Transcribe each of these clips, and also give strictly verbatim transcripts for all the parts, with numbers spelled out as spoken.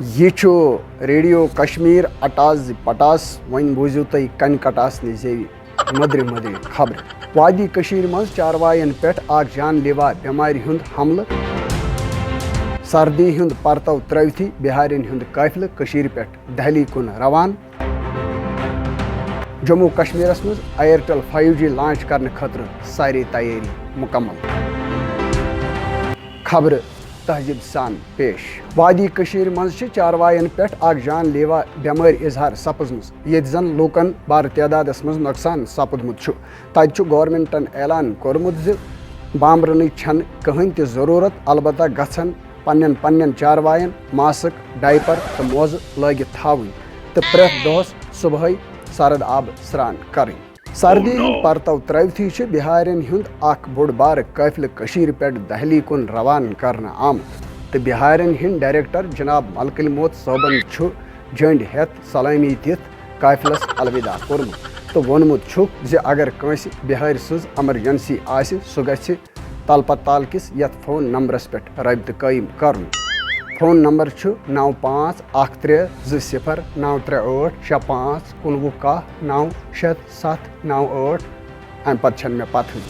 یہِ چھُ ریڈیو کشمیر اٹاس زِ پٹاس، وۄنۍ بوٗزِو تُہۍ کنہِ کٹاس نہِ زیوِ مٔدرِ مٔدرِ خبرٕ۔ وادی کٔشیٖرِ منٛز چاروایَن پٮ۪ٹھ اکھ جان لیوا بٮ۪مارِ ہُنٛد حملہٕ۔ سردی ہُنٛد پرتو ترٲوتھٕے بِہارٮ۪ن ہُنٛد قٲفلہٕ کٔشیٖرِ پٮ۪ٹھ دہلی کُن روان۔ جموں کشمیرس منٛز ایئرٹیل فایو جی لانچ کرنہٕ خٲطرٕ سارے تیٲری مکمل۔ خبرٕ تہذیٖب سان پیش۔ وادی کٔشیٖرِ منٛز چھِ چاروایَن پٮ۪ٹھ اکھ جان لیوا بٮ۪مٲرۍ اظہار سپٕزمٕژ، ییٚتہِ زن لوٗکن بارٕ تعدادس منٛز نۄقصان سپُدمُت چھُ۔ تتہِ چھُ گورنمنٹن اعلان کوٚرمُت زِ بامبرنٕچ چھنہٕ کٕہٕنۍ تہِ ضروٗرت، البتہ گژھن پننٮ۪ن پننٮ۪ن چاروایَن ماسک، ڈائپر تہٕ موزٕ لٲگِتھ تھاوٕنۍ تہٕ پرٛٮ۪تھ دۄہس صبحٲے سرد آبہٕ سرٛان کرٕنۍ۔ سردی ہُنٛد پرتو ترٲوتھٕے چھُ بِہارٮ۪ن ہُنٛد اکھ بوٚڑ بارٕ قٲفلہٕ کٔشیٖرِ پٮ۪ٹھ دہلی کُن روانہٕ کرنہٕ آمُت تہٕ بِہارٮ۪ن ہٕنٛدۍ ڈائریکٹر جناب ملکٕلۍ موت صٲبن چھُ جٔنٛڈۍ ہٮ۪تھ سلٲمی دِتھ قٲفلس الوداع کوٚرمُت تہٕ ووٚنمُت چھُکھ زِ اگر کٲنٛسہِ بِہارِ سٕنٛز ایمرجنسی آسہِ، سُہ گژھِ تلپتال کِس یتھ فون نمبرس پٮ۪ٹھ رٲبطہٕ قٲیِم کرُن۔ فون نمبر چھُ نو پانٛژھ اکھ ترٛےٚ زٕ صفر نو ترٛےٚ ٲٹھ شےٚ پانٛژھ کُنوُہ کاہ نو شےٚ ستھ نو ٲٹھ۔ امہِ پتہٕ چھنہٕ مےٚ پتہٕے۔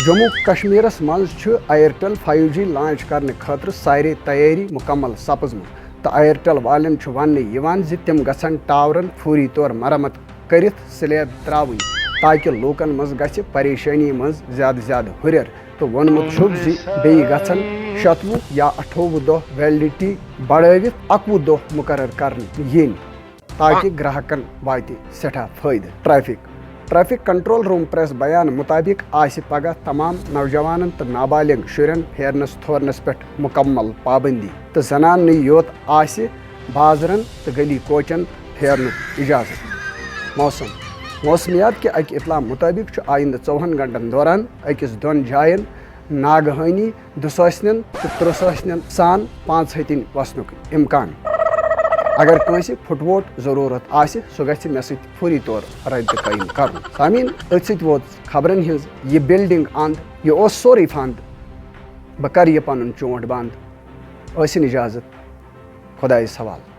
جموں کشمیرس منٛز چھُ ایئرٹیل فایو جی لانچ کرنہٕ خٲطرٕ سارے تیٲری مکمل سپٕزمٕژ تہٕ ایئرٹیل والٮ۪ن چھُ وننہٕ یِوان زِ تِم گژھن ٹاورن فوری طور مرمت کٔرِتھ سلیب تراوٕنۍ، تاکہِ لوٗکن منٛز گژھِ پریشٲنی منٛز زیادٕ زیادٕ ہُرٮ۪ر۔ تہٕ ووٚنمُت چھُکھ زِ بیٚیہِ گژھن شتوُہ یا اَٹھووُہ دۄہ ویلڈٹی بڑٲوِتھ اَکوُہ دۄہ مُقرر کرنہٕ یِنۍ، تاکہِ گراہکن واتہِ سٮ۪ٹھاہ فٲیدٕ۔ Traffic traffic control room press بیان مطابق آسہِ پگہہ تمام نوجوانن تہٕ نابالغ شُرٮ۪ن پھیرنس تھورنس پٮ۪ٹھ مکمل پابندی تہٕ زناننٕے یوت آسہِ بازرن تہٕ گلی کوچن پھیرنُک اجازت۔ موسم موسمیات کہِ اکہِ اطلاع مطٲبق چھُ آیندٕ ژوٚوُہن گھنٹن دوران أکِس دۄن جاین ناگہٲنی دُسٲسنٮ۪ن تہٕ ترٛسٲسنٮ۪ن سان پانٛژھ ہتِنۍ وسنُک امکان۔ اگر کٲنٛسہِ پھُٹووٹ ضروٗرت آسہِ، سُہ گژھِ مےٚ سۭتۍ فوری طور رٲبطہٕ قٲیِم کرُن۔ سامعیٖن، أتھۍ سۭتۍ ووت خبرن ہٕنٛز یہِ بلڈنگ اند۔ یہِ اوس سورُے فند۔ بہٕ کرٕ یہِ پنُن چونٛٹھ بند۔ ٲسِن اجازت۔ خۄدایس حوالہٕ۔